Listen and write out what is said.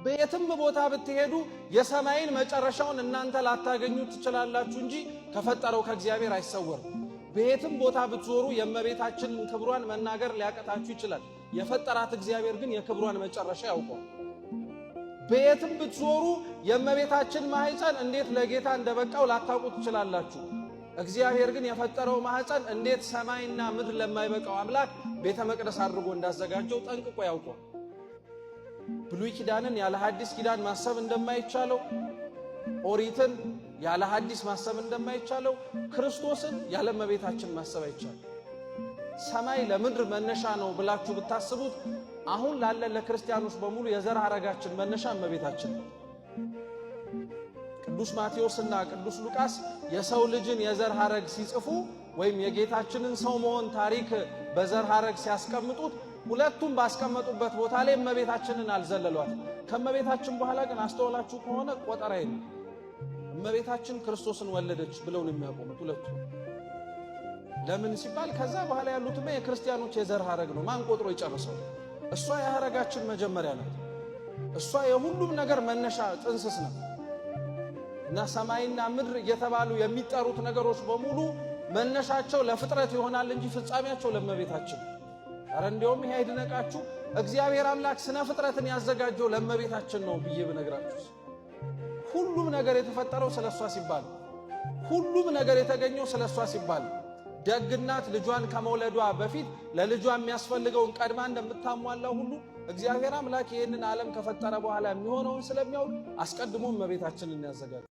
በየትም ቦታ ብትሄዱ የሰማይን መጨረሻውን እናንተ ላታገኙ ትችላላችሁ እንጂ ከፈጠረው ከእግዚአብሔር አይሰወርም። በየትም ቦታ ብትዞሩ የእመቤታችንን ክብሯን መናገር ሊያቀታችሁ ይችላል። የፈጠራት እግዚአብሔር ግን የክብሯን መጨረሻ ያውቀዋል። በየትም ብትዞሩ የእመቤታችን ማህፀን እንዴት ለጌታ እንደበቃው ላታውቁ ትችላላችሁ። እግዚአብሔር ግን የፈጠረው ማህፀን እንዴት ሰማይና ምድር ለማይበቃው አምላክ ቤተ መቅደስ አድርጎ እንዳዘጋጀው ጠንቅቆ ያውቀዋል። ብሉይ ኪዳንን ያለ ሐዲስ ኪዳን ማሰብ እንደማይቻለው፣ ኦሪትን ያለ ሐዲስ ማሰብ እንደማይቻለው፣ ክርስቶስን ያለ እመቤታችን ማሰብ አይቻልም። ሰማይ ለምድር መነሻ ነው ብላችሁ ብታስቡት አሁን ላለ ለክርስቲያኖች በሙሉ የዘር ሐረጋችን መነሻ እመቤታችን ነው። ቅዱስ ማቴዎስና ቅዱስ ሉቃስ የሰው ልጅን የዘር ሐረግ ሲጽፉ ወይም የጌታችንን ሰው መሆን ታሪክ በዘር ሐረግ ሲያስቀምጡት ሁለቱም ባስቀመጡበት ቦታ ላይ እመቤታችንን አልዘለሏት። ከእመቤታችን በኋላ ግን አስተውላችሁ ከሆነ ቆጠራ የለም። እመቤታችን ክርስቶስን ወለደች ብለው ነው የሚያቆሙት ሁለቱ። ለምን ሲባል ከዛ በኋላ ያሉትማ የክርስቲያኖች የዘር ሐረግ ነው። ማን ቆጥሮ ይጨርሰው? እሷ የሐረጋችን መጀመሪያ ናት። እሷ የሁሉም ነገር መነሻ ጥንስስ ናት። እና ሰማይና ምድር እየተባሉ የሚጠሩት ነገሮች በሙሉ መነሻቸው ለፍጥረት ይሆናል እንጂ ፍጻሜያቸው ለእመቤታችን። አረ እንዲያውም ይሄ አይድነቃችሁ፣ እግዚአብሔር አምላክ ስነ ፍጥረትን ያዘጋጀው ለእመቤታችን ነው ብዬ ብነግራችሁ፣ ሁሉም ነገር የተፈጠረው ስለ እሷ ሲባል፣ ሁሉም ነገር የተገኘው ስለ እሷ ሲባል፣ ደግናት ልጇን ከመውለዷ በፊት ለልጇ የሚያስፈልገውን ቀድማ እንደምታሟላው ሁሉ እግዚአብሔር አምላክ ይህንን ዓለም ከፈጠረ በኋላ የሚሆነውን ስለሚያውቅ አስቀድሞ እመቤታችንን ያዘጋጀው።